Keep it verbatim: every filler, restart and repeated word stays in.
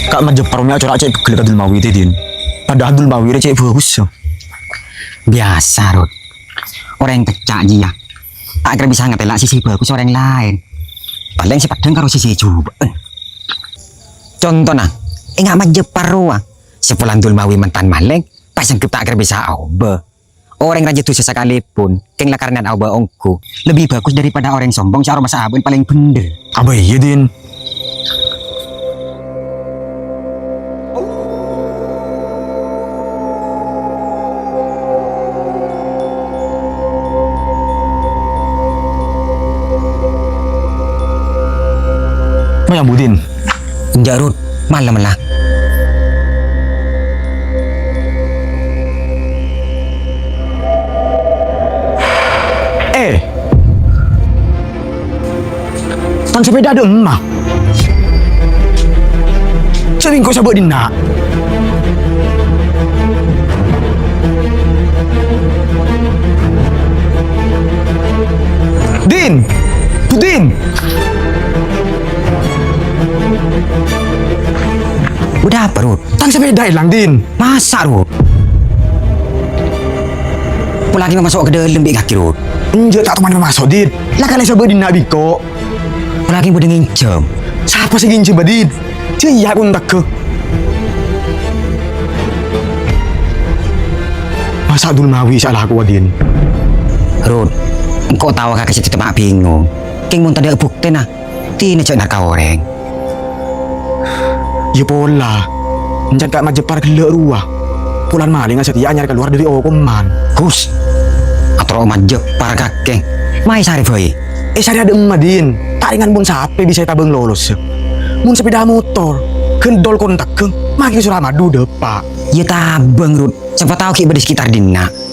Ka' Majepar me' acora' ce' pegghel ka Dulmawi te, Din. Padahal Dulmawi re ce' bagus, ya. Biyasa, Rut. Oreng kecca' jiya. Ta' kèra bisa ngatela' sisi bagus oreng laèn. Palèng sè peddhâng karo sisi jhubâ'ân. Contona, enga' Majepar rowa. Sè polana Dulmawi mantan malèng, pas sengghep ta' kèra bisa aobâ. Orèng rajâ dhusa sakalèpon, kèng la karana aobâ ongghu, lebbi bhâghus dâripadâ orèng sombong sè aromasa abâ'na palèng bhendher. Abâ iyâ, Din. Mè' ambu, Din. Enjâ', Rut. Malem la. Eh. Tang sepèda dâ' emma. Sè bingko sabâ' dinna'. Din! Budin! Bâdâ apa, Rut? Tang sepèda èlang, Din. Masa, Rut? Polana maso' ka dâlem bi' kakè, Rut. Enjâ' ta' toman maso', Din. La kalè sabâ' dinna' bingko. Polana bâdâ ngènjhâm. Sapa sè ngènjhâm, Din? Jâ' iyâ kon tegghâ. Masa' Dulmawi sè alakowa, Din? Rut, engko' tao kakè sè cè' temma' bingung. Kèng mon tadâ' buktèna, dinah jâ' narka orèng. Yâ pola, encan ka' Majepar ghellâ' rowa. Polana malèngnga satèya anyar kalowar dâri okoman. Gus, atoro' Majepar kakè. Maè sarè bhâi. Eh, sarè adâ' emma, Din. Ta' rèngan mon sapè bisa ètabâng lolos. Mon sepèda motor, ghândhâl kon tegghâ, makè Suramadu dâpa'. Yâ tabâng, Rut. Sapa tao ghi' bâdâ sekitar dinna'.